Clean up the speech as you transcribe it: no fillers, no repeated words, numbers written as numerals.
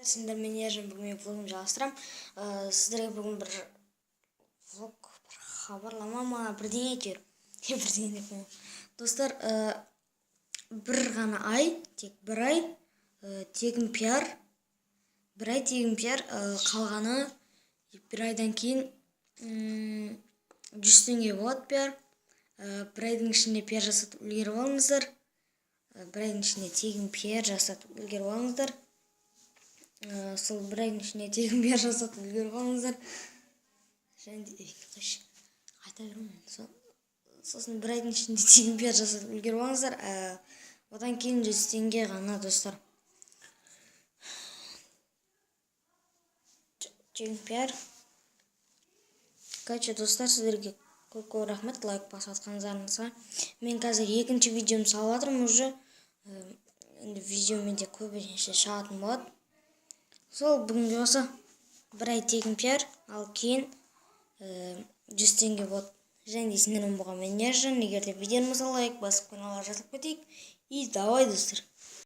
Сендермен Ержан. Бүгін мен влогымды жалғастырамын. Сіздерге бүгін бір влог, бір хабарлама ма, бірдеңе әйтеуір, бірдеңе деп қоямын. Достар, бір ғана ай, тек бір ай тегін пиар, бір ай тегін пиар. Қалғаны бір айдан кейін 100 теңге болады пиар. Бір айдың ішінде пиар жасатып үлгеріп алыңыздар. Бір айдың ішінде тегін пиар жасатып үлгеріп алыңыздар. Сол бір айдың ішінде тегін пиар жасатып үлгеріп алыңыздар. Және де, ей, қойшы, айта беремін. Сосын бір айдың ішінде тегін пиар жасатып үлгеріп алыңыздар. Одан кейін 100 теңге ғана, достар, тегін пиар. Короче, достар, сіздерге көп көп рахмет лайк басып жатқандарыңызға. Мен қазір екінші видеомды салып жатырмын уже. Енді видео менде көбінесе шығатын болады. Сол бүгінге осы бір ай тегін пиар, ал кейін 100 теңге болады. Және де сендермен болған мен, Ержан. Егер де видеомызға лайк басып, каналға жазылып кетейік. И давай, достар.